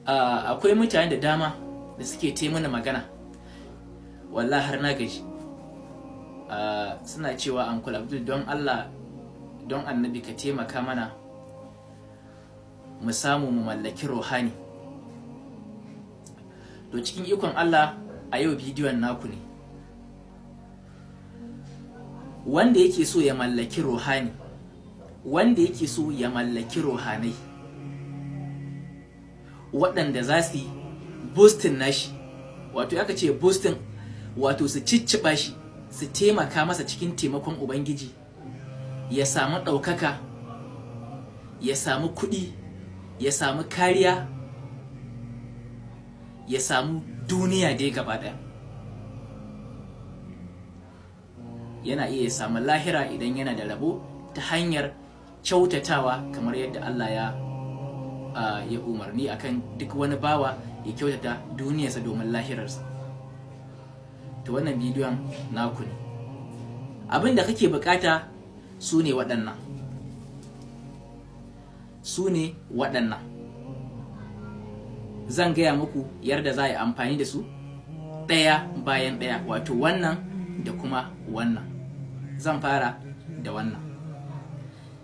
Akwai mutane da dama da suke te mana magana, wallahi har na gaji. Suna cewa Uncle Abdul, don Allah don annabi ka taimaka mana mu samu mu mallaki ruhani. To cikin ikon Allah a yau bidiyon naku ne. Wanda yake so ya mallaki ruhani, wanda yake so ya mallaki ruhanai waɗanda za su yi boosting nashi, wato aka ce boosting, wato su cicciɓa shi, su taimaka masa cikin taimakon Ubangiji, ya samu ɗaukaka, ya samu kuɗi, ya samu kariya, ya samu duniya dai gaba ɗaya. Yana iya samu lahira idan yana da rabo ta hanyar kyautatawa, kamar yadda Allah ya umarni akan duk wani bawa ya kyautata duniyarsa domin lahirarsa. To wannan bidiyon naku ne. Abin da kake bukata su ne waɗannan. Su ne waɗannan. Zan gaya muku yadda za a yi amfani da su ɗaya bayan ɗaya, wato wannan da kuma wannan. Zan fara da wannan.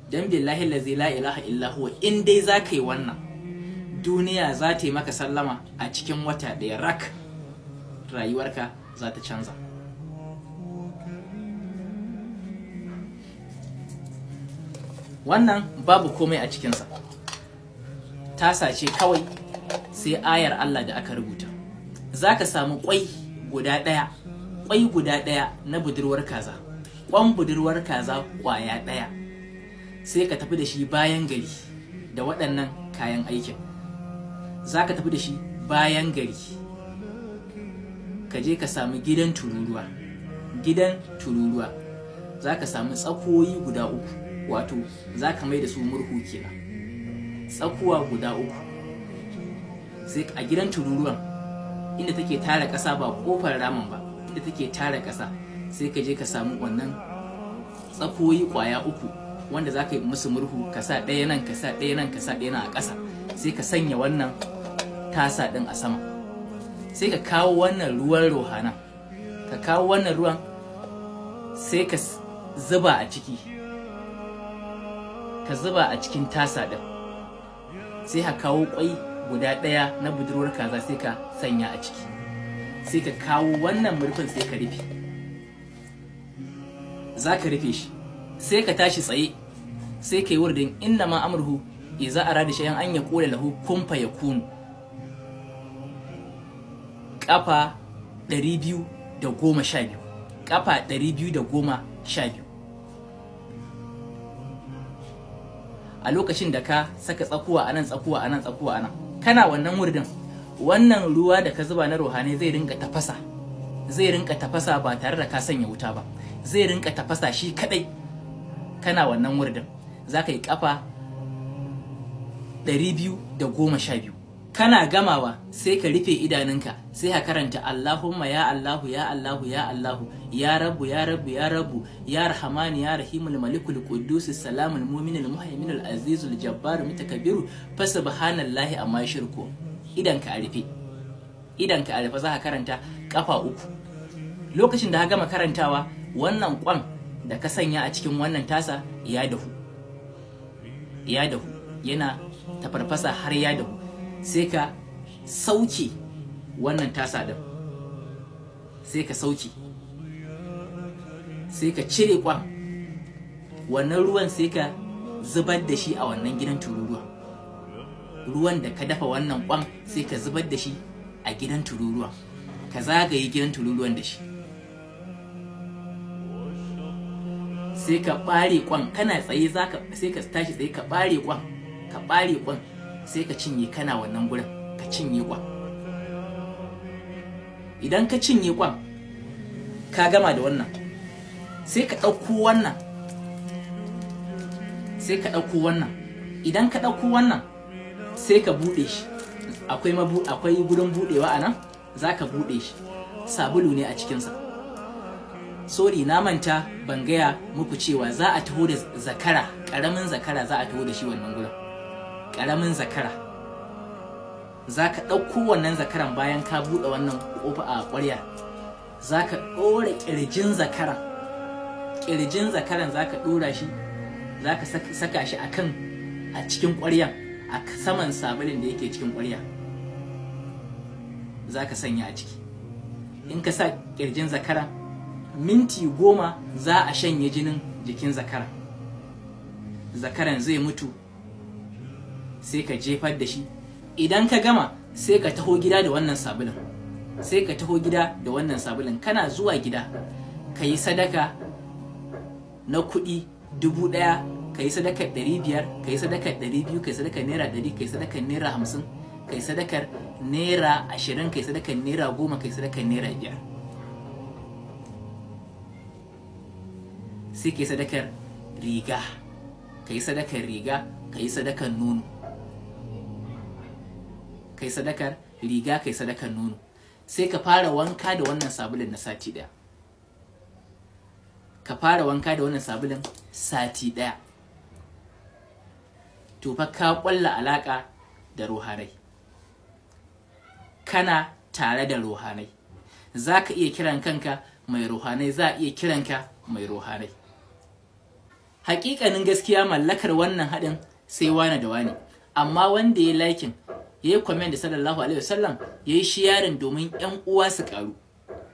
Dan billahi lazi la ilaha illa huwa, in dai za ka yi wannan, duniya za ta yi maka sallama a cikin wata ɗaya rak, rayuwarka za ta canza. Wannan babu komai a cikinsa, tasa ce kawai, sai ayar Allah da aka rubuta. Za ka samu kwai guda ɗaya, kwai guda ɗaya na budurwar kaza, kwan budurwar kaza kwaya ɗaya, sai ka tafi da shi bayan gari da waɗannan kayan aikin. Za ka tafi da shi bayan gari, ka je ka samu gidan tururuwa. Gidan tururuwa za ka samu tsakoyi guda uku, wato za ka mai da su murhu kenan, tsakuwa guda uku. Sai a gidan tururuwan inda take tara ƙasa, ba ƙofar ramin ba, inda take tara ƙasa, sai ka je ka samu wannan tsakoyi ƙwaya uku wanda za ka yi musu murhu, ka sa ɗaya nan, ka sa ɗaya nan, ka sa ɗaya nan a ƙasa, sai ka sanya wannan tasa ɗin a sama. Sai ka kawo wannan ruwan rohana, ka kawo wannan ruwan, sai ka zuba a ciki, ka zuba a cikin tasa ɗin. Sai ka kawo ƙwai guda ɗaya na budurwar kaza, sai ka sanya a ciki. Sai ka kawo wannan murfin, sai ka rufe. Za ka rufe shi, sai ka tashi tsaye, sai ka yi wurdin inna ma amruhu iza arada shay'an an yaqula lahu kun fayakunu, kafa 212, kafa 212. A lokacin da ka saka tsakuwa anan, tsakuwa anan, tsakuwa anan, kana wannan wurdin, wannan ruwa da ka zuba na ruhani zai rinka tafasa, zai rinka tafasa ba tare da ka sanya wuta ba, zai rinka tafasa shi kadai. Kana wannan wurdin za ka yi kafa 212. Kana gamawa sai ka rufe idanunka, sai ka karanta Allahumma ya Allahu ya Allahu ya Allahu ya Rabbu ya Rabbu ya Rabbu ya Rahman ya Rahimul Malikul Quddus Salamul Mu'minul Muhaiminul Azizul Jabbar Mutakabbiru fa subhanallahi amma shirku. Idan ka rufe, idan ka rufe, za ka karanta kafa uku. Lokacin da ka gama karantawa, wannan kwan da ka sanya a cikin wannan tasa ya dahu, ya dahu, yana tafarfasa har ya dahu. Sai ka sauke wannan tasa din, sai ka sauke, sai ka cire kwan wannan ruwan, sai ka zubar da shi a wannan gidan tururuwa. Ruwan da ka dafa wannan kwan sai ka zubar da shi a gidan tururuwa, ka zagaye gidan tururuwan da shi. Sai ka bare kwan, kana tsaye zaka, sai ka tashi tsaye ka bare kwan, ka bare kwan, sai ka cinye kana wannan gurin, ka cinye kwan. Idan ka cinye kwan, ka gama da wannan, sai ka ɗauko wannan, sai ka ɗauko wannan. Idan ka ɗauko wannan, sai ka buɗe shi. Akwai akwai gurin buɗewa a nan, za ka buɗe shi. Sabulu ne a cikinsa. Sorry, na manta ban gaya muku cewa za a taho da zakara, ƙaramin zakara za a taho da shi wannan gurin. Ƙaramin zakara. Za ka ɗauko wannan zakaran bayan ka buɗe wannan ƙofa a ƙwarya, za ka ɗora ƙirjin zakaran. Ƙirjin zakaran za ka ɗora shi, za ka saka shi akan a cikin ƙwaryan, a saman sabulin da yake cikin ƙwarya za ka sanya a ciki. In ka sa ƙirjin zakaran, minti 10 za a shanye jinin jikin zakaran. Zakaran zai mutu, sai ka jefar da shi. Idan ka gama, sai ka taho gida da wannan sabulin. Sai ka taho gida da wannan sabulin. Kana zuwa gida, ka yi sadaka na kuɗi 1000, ka yi sadakar 500, ka yi sadakar 200, ka yi sadakar naira 100, ka yi sadakar naira 50, ka yi sadakar naira 20, ka yi sadakar naira 10, ka yi sadakar naira 5. Sai ka yi sadakar riga, ka yi sadakar riga, ka yi sadakar nono. Ka yi sadakar riga, ka yi sadakar nono. Sai ka fara wanka da wannan sabulin na sati ɗaya. Ka fara wanka da wannan sabulin sati ɗaya. To fa ka ƙulla alaƙa da ruhanai. Kana tare da ruhanai. Za ka iya kiran kanka mai ruhanai, za a iya kiranka mai ruhanai. Hakikanin gaskiya, mallakar wannan haɗin sai wane da wane. Amma wanda ya liking, ya yi comment da sallallahu alaihi wasallam, ya yi sharing domin 'yan uwa su ƙaru.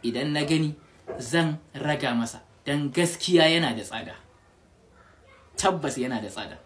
Idan na gani, zan raga masa, don gaskiya yana da tsada. Tabbas yana da tsada.